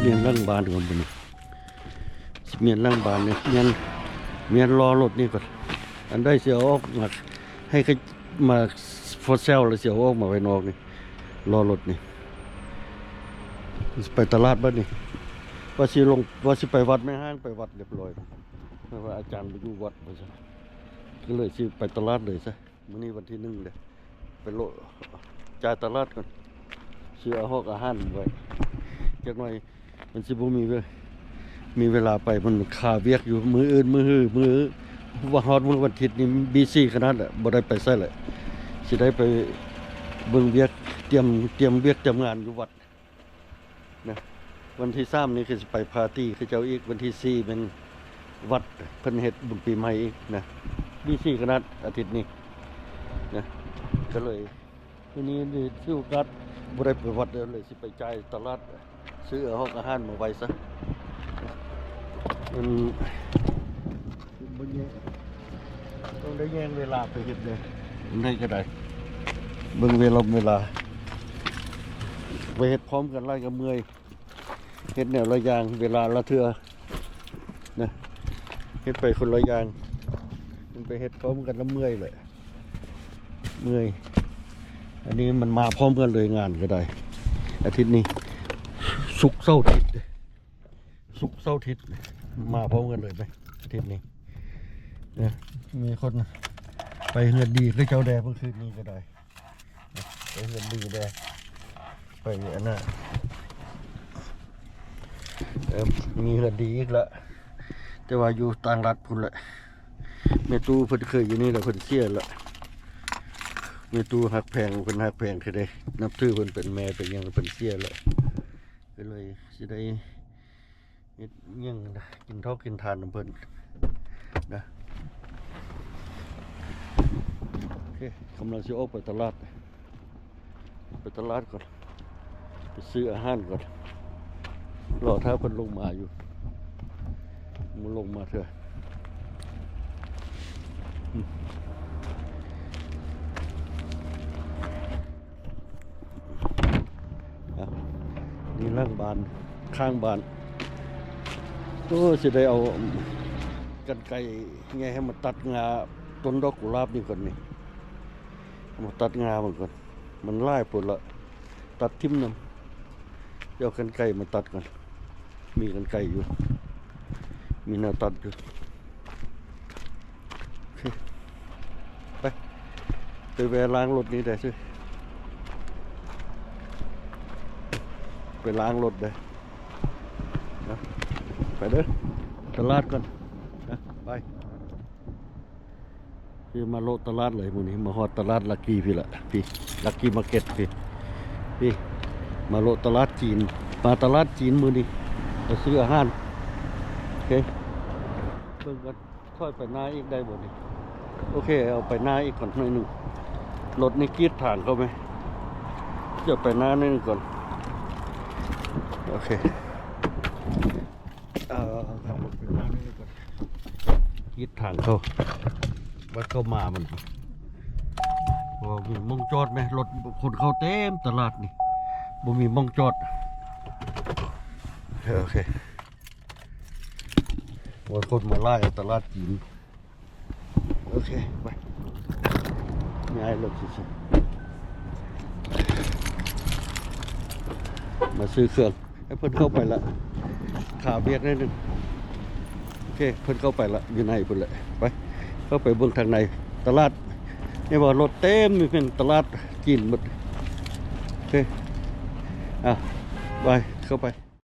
ມ້ຽນຫຼັງບ້ານກ່ອນບັດນີ້ ຊິມ້ຽນຫຼັງບ້ານນີ້ ມ້ຽນ ມ້ຽນລໍ້ລົດນີ້ກ່ອນ. ອັນໃດຊິເອົາອອກມາ ໃຫ້ເຂົາມາຟໍແຊວ ແລ້ວຊິເອົາອອກມາໄວ້ນອກນີ້ ລໍ້ລົດນີ້. ຊິໄປຕະຫຼາດບັດນີ້ ວ່າຊິລົງ ວ່າຊິໄປວັດແມ່ຮ້າງ ໄປວັດລຽບຮ້ອຍ ເພາະວ່າອາຈານບໍ່ຢູ່ວັດວ່າຊັ້ນ ກໍເລີຍຊິໄປຕະຫຼາດເລີຍຊະ. ມື້ນີ້ວັນທີໜຶ່ງເດ້ ໄປໂລະ ຈ່າຍຕະຫຼາດກ່ອນ ຊື້ອາຫອກອາຫານໄວ້ ຈັກໜ່ອຍມັນຊິບໍ່ມີເວ ມີເວລາໄປ ມັນຄາວຽກຢູ່. ມື້ອື່ນ ມື້ຮື ມື້ ວ່າຮອດມື້ວັນທິດນີ້ບີຊີຂະໜາດແຫຼະ ບໍ່ໄດ້ໄປໃສແຫຼະ ຊິໄດ້ໄປເບິ່ງວຽກ ຕຽມ ຕຽມວຽກຕຽມງານຢູ່ວັດ ນະ. ວັນທີສາມນີ້ຄືຊິໄປປາຕີ້ເຂົາເຈົ້າອີກ ວັນທີສີ່ແມ່ນວັດເພິ່ນເຮັດບຸນປີໃໝ່ອີກນະ ບີຊີຂະໜາດອາທິດນີ້ນະ. ກໍເລີຍມື້ນີ້ຖືໂອກາດບໍ່ໄດ້ໄປວັດ ເລີຍຊິໄປຈ່າຍຕະຫຼາດ ຊື້ອາຫອກອາຫານມາໄວ້ຊະ. ມັນ ບໍ່ແຍ ຕ້ອງໄດ້ແຍ່ງເວລາໄປເຮັດເດ້ ໄດ້ກໍໄດ້ ເບິ່ງເວລາ ເວລາ ໄປເຮັດພ້ອມກັນຫຼາຍກໍເມື່ອຍ ເຮັດແນວລະຢ່າງ ເວລາລະເທື່ອນະ ເຮັດໄປຄົນລະຢ່າງ ມັນໄປເຮັດພ້ອມກັນລະເມື່ອຍແຫຼະ ເມື່ອຍ. ອັນນີ້ມັນມາພ້ອມກັນເລີຍ ງານກໍໄດ້ ອາທິດນີ້ ສຸກ ເສົາ ອາທິດ ສຸກ ເສົາ ອາທິດ ມາພ້ອມກັນເລີຍໄປ ອາທິດນີ້ນະ. ມີຄົນໄປເຮືອນດີຄືເຈົ້າແດ່ ເມື່ອຄືນນີ້ກໍໄດ້ ໄປເຮືອນດີແດ່ ໄປອັນນັ້ນ ເອີ ມີເຮືອນດີອີກລະ ແຕ່ວ່າຢູ່ຕ່າງລັດພຸ້ນແຫຼະ. ແມ່ຕູ້ເພິ່ນເຄີຍຢູ່ນີ້ລະ ເພິ່ນເສຍລະ ແມ່ຕູ້ຮັກແພງ ເພິ່ນຮັກແພງເທື່ອໃດ ນັບຖືເພິ່ນເປັນແມ່ເປັນຫຍັງ ເພິ່ນເສຍລະ ກໍເລີຍຊິໄດ້ ເຮັດຫຍັງນະ ກິນເຂົ້າກິນທານນຳເພິ່ນນະ. ໂອເຄ ກຳລັງຊິອອກໄປຕະຫຼາດ ໄປຕະຫຼາດກ່ອນ ໄປຊື້ອາຫານກ່ອນ ລໍຖ້າເພິ່ນລົງມາຢູ່ ບໍ່ລົງມາເທື່ອ. ອ່ະ ນີ້ຫຼັງບ້ານ ຂ້າງບ້ານ. ໂອ້ ຊິໄດ້ເອົາກັນໄກແຫຍ່ໃຫ້ມາຕັດງ່າຕົ້ນດອກກຸຫຼາບນີ້ກ່ອນນີ້ ມາຕັດງ່າມັນກ່ອນ ມັນຫຼາຍໂພດລະ ຕັດຖິ້ມນຳ. ຊິເອົາກັນໄກມາຕັດກ່ອນ ມີກັນໄກຢູ່ ມີແນວຕັດຢູ່. ໂອເຄ ໄປ ໄປແວ່ລ້າງລົດນີ້ໄດ້ຊິ ໄປລ້າງລົດໄດ້ນະ. ໄປເດີ ຕະຫຼາດກ່ອນນະ ໄປ. ຄືມາເລາະຕະຫຼາດເລີຍມື້ນີ້ ມາຮອດຕະຫຼາດລັກກີພີ້ລະ ພີ້ ລັກກີມາເກັດພີ້ ພີ້ ມາເລາະຕະຫຼາດຈີນ ມາຕະຫຼາດຈີນມື້ນີ້ ມາຊື້ອາຫານ. ໂອເຄ ເບິ່ງກັນ ຖອຍໄປໜ້າອີກໄດ້ບໍ່ນີ້? ໂອເຄ ເອົາໄປໜ້າອີກກ່ອນໜ້ອຍໜຶ່ງ ລົດນີ້ກີດທາງເຂົາແມ ຈະໄປໜ້າໜ້ອຍໜຶ່ງກ່ອນ. ໂອເຄ ເອົາລົດໄປໜ້າໜ້ອຍໜຶ່ງກ່ອນ ກີດທາງເຂົາ ບັດເຂົາມາມັນ ບໍ່ມີໝ່ອງຈອດແມ ລົດຄົນເຂົ້າເຕັມຕະຫຼາດນີ້ ບໍ່ມີໝ່ອງຈອດ. ໂອເຄ ໂອເຄ ໂອ້ຍ ຄົນມາຫຼາຍຕະຫຼາດຈີນ. ໂອເຄ ໄປ ຍ້າຍລົດຊື່ໆ ມາຊື້ເຄື່ອງ ໃຫ້ເພິ່ນເຂົ້າໄປລະ ຄາວຽກໜ້ອຍໜຶ່ງ. ໂອເຄ ເພິ່ນເຂົ້າໄປລະ ຢູ່ໃນພຸ້ນແຫຼະ. ໄປ ເຂົ້າໄປເບິ່ງທາງໃນຕະຫຼາດ. ນີ້ວ່າລົດເຕັມ ນີ້ເປັນຕະຫຼາດຈີນໝົດ. ໂອເຄ ອ່ະ ໄປ ເຂົ້າໄປ.